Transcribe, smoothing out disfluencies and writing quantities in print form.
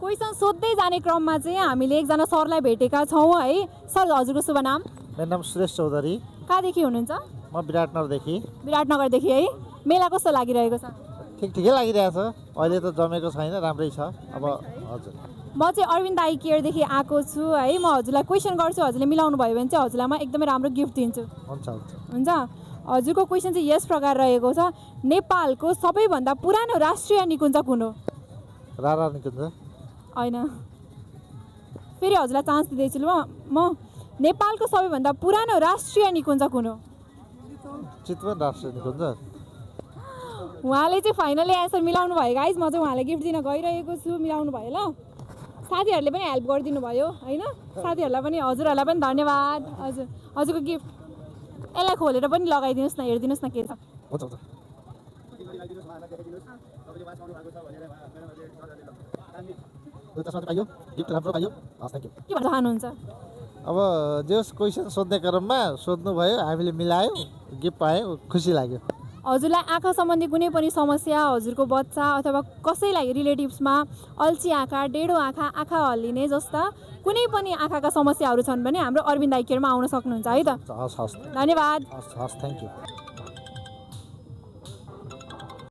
Question सोध्दै जाने क्रममा चाहिँ हामीले एकजना सरलाई भेटेका छौँ है। सर हजुरको शुभ नाम? मेरो नाम सुरेश चौधरी। कहाँदेखि हुनुहुन्छ? म विराटनगरदेखि। विराटनगरदेखि है। मेला कस्तो लागिरहेको छ? ठिकै लागिरहेछ। अहिले त जमेको छैन, राम्रै छ। अब हजुर म चाहिँ अरविन्द आई केयरदेखि आएको छु है। म हजुरलाई क्वेसन गर्छु, हजुरले मिलाउनु भयो भने चाहिँ हजुरलाई म एकदमै राम्रो गिफ्ट दिन्छु। हुन्छ हुन्छ हुन्छ। हजुरको क्वेसन चाहिँ यस प्रकार रहेको छ, नेपालको सबैभन्दा पुरानो राष्ट्रिय निकुञ्ज कुन हो? रारा निकुञ्ज होइन, फेरि हजुरलाई चान्स दिँदैछु ल म। नेपालको सबैभन्दा पुरानो राष्ट्रिय निकुञ्ज कुन हो? चितवन राष्ट्रिय निकुञ्ज। उहाँले चाहिँ फाइनली एन्सर मिलाउनु भयो गाइज। म चाहिँ उहाँलाई गिफ्ट दिन गइरहेको छु, मिलाउनु भयो ल। साथीहरूले पनि हेल्प गरिदिनु भयो होइन। साथीहरूलाई पनि हजुरहरूलाई पनि धन्यवाद। हजुर हजुरको गिफ्ट यसलाई खोलेर पनि लगाइदिनुहोस् न, हेरिदिनुहोस् न के छ। हुन्छ हुन्छ गिफ्ट राम्रो पाइयो। हस् थ्याङ्क यू। के भन्न चाहनुहुन्छ? अब जे क्वेसन सोध्ने क्रममा सोध्नुभयो, हामीले मिलायो, गिफ्ट पायौँ, खुसी लाग्यो। हजुरलाई आँखा सम्बन्धी कुनै पनि समस्या, हजुरको बच्चा अथवा कसैलाई रिलेटिभ्समा अल्छी आँखा, डेढो आँखा, आँखा हल्लिने जस्ता कुनै पनि आँखाका समस्याहरू छन् भने हाम्रो अरविन्द आई केयरमा आउन सक्नुहुन्छ है त। हस् हस् धन्यवाद। हस् हस् थ्याङ्क यू।